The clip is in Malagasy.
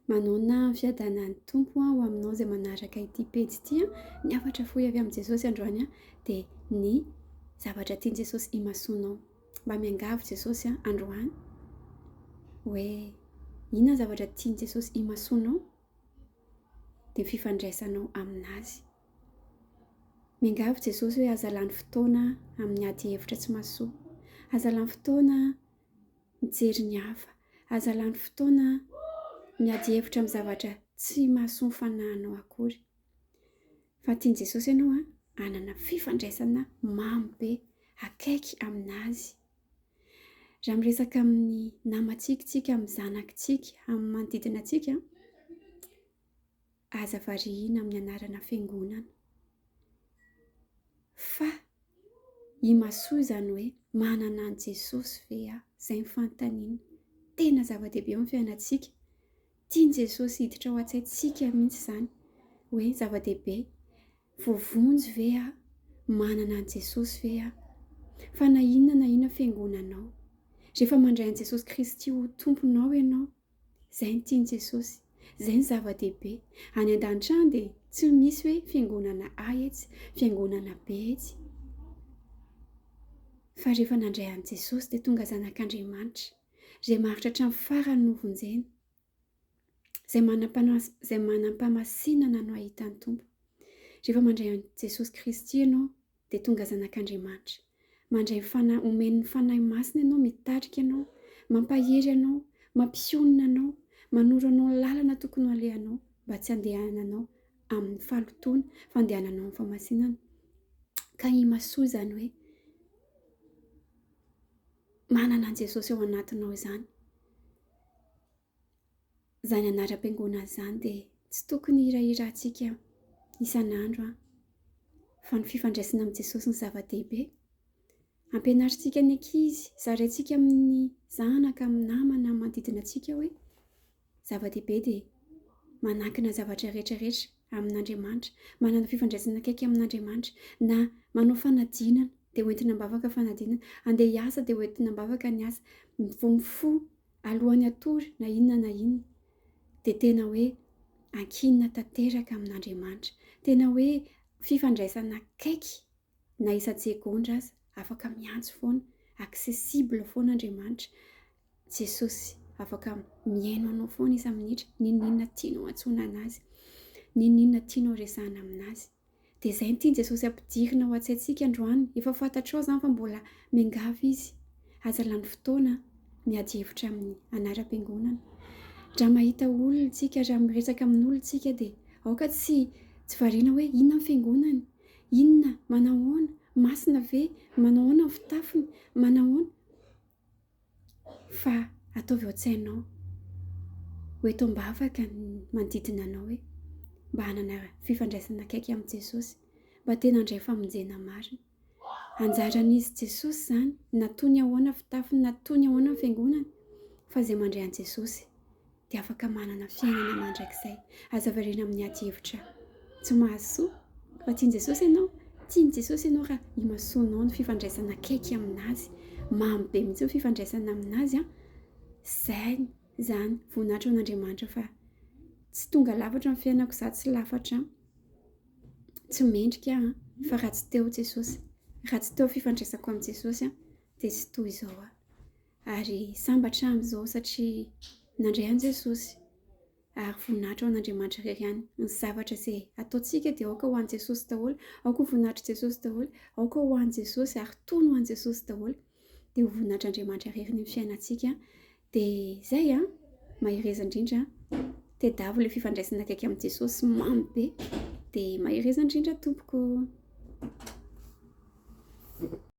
Manonona ny fiadanan'ny Tompo ho aminao izay manaraka ity pejy ity. Ny hafatra fohy avy amin'i Jesosy androany dia ny zavatra tian'i Jesosy imasoanao. Mba miangavy Jesosy androany hoe inona ny zavatra tian'i Jesosy imasoanao dia ny fifandraisanao aminazy. Miangavy Jesosy hoe aza lany fotoana amin'ny ady hevitra tsy mahasoa. Aza lany fotoana mijery ny hafa. Aza lany fotoana miady hevitra amin'ny zavatra tsy mahasoa ny fanahinao akory. Fa tian'i Jesosy ianao an, hanana fifandraisana mamy be, akaiky aminazy. Raha miresaka amin'ny namantsika isika, amin'ny zanakitsika, amin'ny manodidina antsika, aza variana amin'ny anarana fiangonana. Fa imasoa izany hoe manana an'i Jesosy ve aho? Izay ny fanontaniana. Tena zava-dehibe eo amin'ny fiainantsika. Tian'i Jesosy hiditra ao an-tsaintsika mihitsy izany hoe zava-dehibe. Voavonjy ve aho? Manana an'i Jesosy ve aho? Fa na inona na inona fiangonanao, rehefa mandray an'i Jesosy Kristy ho Tomponao ianao, Izay no tian'i Jesosy. Izay no zava-dehibe. Any an-danitra any dia tsy misy hoe fiangonana A etsy, fiangonana B etsy. Fa rehefa nandray an'i Jesosy dia tonga zanak'Andriamanitra. Izay maharitra hatramin'ny farany no vonjena. Izay manam-panahy, izay manam-pahamasinana no hahita ny Tompo. Rehefa mandray an'i Jesosy Kristy ianao dia tonga zanak'Andriamanitra. Mandray ny Fanahy, omen'ny Fanahy Masina ianao, mitarika anao, mampahery anao, mampionona anao, manoro anao ny lalana tokony ho alehanao mba tsy handehananao amin'ny fahalotoana fa handehananao amin'ny fahamasinana. Ka imasoa izany hoe manana an'i Jesosy ao anatinao izany. Izany anaram-piangonana izany dia tsy tokony hirahirantsika isan'andro an, fa ny fifandraisana amin'i Jesosy no zava-dehibe. Ampianarintsika ny ankizy, zaraintsika amin'ny zanaka, amin'ny namana, amin'ny manodidina antsika hoe zava-dehibe dia manankina zavatra rehetra rehetra amin'Andriamanitra, manana fifandraisana akaiky amin'Andriamanitra, na manao fanadinana dia hoentina am-bavaka fanadinana, andeha hiasa dia hoentina am-bavaka ny asa, vao mifoha Alohan'ny hatory na inona na inona dia tena hoe ankinina tanteraka amin'Andriamanitra. Tena hoe fifandraisana akaiky na isan-tsegondra aza, afaka miantso foana, accessible foana Andriamanitra. Jesosy afaka mihaino anao foana isa-minitra, n'inon'inona tianao antsoina an'Azy, n'inon'inona tianao resahana amin'Azy. Dia izay no tian'i Jesosy ampidirina ao an-tsaintsika androany. Efa fantatrao izany fa mbola miangavy Izy. Aza lany fotoana miady hevitra amin'ny anaram-piangonana. Raha mahita olona isika, raha miresaka amin'olona isika dia aoka tsy tsy variana hoe inona ny fiangonany, inona, manahoana, masina ve, manahoana ny fitafiny, manahoana. Fa ataovy ao an-tsainao ho eto am-bavaka ny manodidina anao hoe mba hanana fifandraisana akaiky amin'i Jesosy, mba tena handray famonjena marina. Anjaran'izy Jesosy izany, na toy ny ahoana fitafiny, na toy ny ahoana ny fiangonany, fa izay mandray an'i Jesosy dia afaka manana fiainana mandrakizay. Aza variana amin'ny ady hevitra tsy mahasoa fa tian'i Jesosy ianao. Tian'i Jesosy ianao raha imasoanao ny fifandraisana akaiky aminazy. Mamy be mihitsy ny fifandraisana aminazy an. Izay izany, voninahitra ho an'Andriamanitra fa tsy tonga lafatra ny fiainako, izaho tsy lafatra, tsy mendrika aho fa raha tsy teo Jesosy, raha tsy teo fifandraisako amin'i Jesosy dia tsy toy izao aho. Ary sambatra aho amin'izao satria nandray an'i Jesosy ary voninahitra ho an'Andriamanitra irery ihany. Ny zavatra izay ataontsika dia aoka ho an'i Jesosy daholo, aoka ho voninahitr'i Jesosy daholo, aoka ho an'i Jesosy ary tony ho an'i Jesosy daholo. Dia ho voninahitr'Andriamanitra irery ny fiainantsika. Dia izay an, mahereza indrindra. Tedavo ilay fifandraisana akaiky amin'i Jesosy mamy be. Dia mahereza indrindra tompoko.